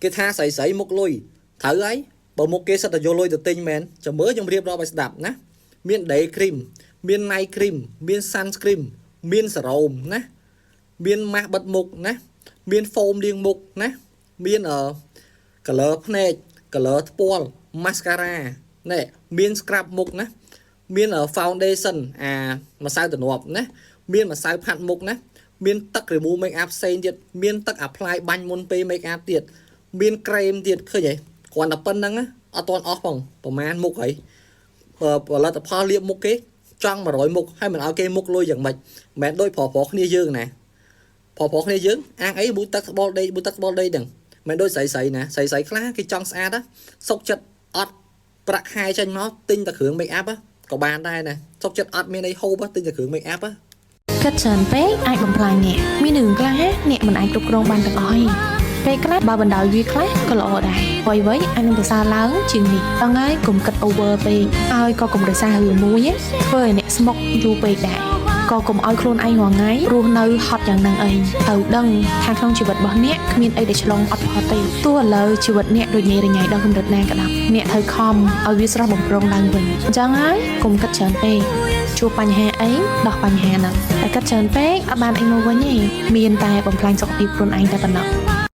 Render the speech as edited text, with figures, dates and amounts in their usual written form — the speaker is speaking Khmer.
គេថាស្រីស្រីមុខលុយត្រូវហើយបើមុខគេសិតតែយកលុយទៅទិញមែនចាំមើលខ្ញុំរៀបរាប់ឲ្យស្ដាប់ណាមាន day cream មាន night cream មាន sunscreen មាន serum ណាមានម៉ាស់បិទមុខណាមាន foam លាងមុខណាមានអឺ color ភ្នែក color ថ្ពាល់ mascara ណែមាន scrub មុខណាមាន foundation អាម្សៅទ្រនាប់ណាមានម្សៅផាត់មុខណាមានទឹក remove make up ផ្សេងទៀតមានទឹក apply បាញ់មុនពេល make up ទៀតមានក្រែមទៀតឃើញទេគ្រាន់តែប៉ុណ្្នឹងណាអត់ទាន់អស់ផងប្រហែលមុខហើយផលិតផលលាបមុខគេចង់100មុខហើយមិនឲ្យគេមុខលុយយ៉ាងម៉េចមិនមែនដូចប្រុសប្រុសគ្នាយើងណាប្រុសប្រុសគ្នាយើងអាងអីមួយទឹកស្បល់ដេកមួយទឹកស្បល់ដេកហ្នឹងមិនដូចស្រីស្រីណាស្រីស្រីខ្លះគេចង់ស្អាតណាសុកចិត្តអត់ប្រាក់ខែចេញមកទិញតែគ្រឿង make up ក៏បានដែរណាសុកចិត្តអត់មានអីហូបទិញតែគ្រឿង make up។ គិតច្រើនពេកអាចបំផ្លាញអ្នកមានរឿងខ្លះអ្នកមិនអាចគ្រប់គ្រងបានទាំងអស់ទេពេលខ្លះបើបណ្ដោយវាខ្លះក៏ល្អដែរអ្វីៗអាចនឹងប្រសើរឡើងជាងនេះដល់ហើយកុំគិត over ពេកហើយក៏កុំរសាររឿងមួយធ្វើឲ្យអ្នកស្មុកយូរពេកដែរក៏កុំឲ្យខ្លួនឯងរាល់ថ្ងៃរស់នៅហត់យ៉ាងហ្នឹងអីត្រូវដឹងថាក្នុងជីវិតរបស់អ្នកគ្មានអីដែលឆ្លងអត់ផុតទេទោះឥឡូវជីវិតអ្នកដូចញ៉ៃរញ៉ៃដល់កម្រិតណាក៏ដោយអ្នកត្រូវខំឲ្យវាស្រស់បំព្រងឡើងវិញអញ្ចឹងហើយកុំគិតច្រើនពេកជួបបញ្ហាអីដោះបញ្ហាហ្នឹងតែគិតច្រើនពេកអត់បានអីមកវិញទេមានតែបំផ្លាញសុខភាពខ្លួនឯងតែប៉ុណ្ណោះ។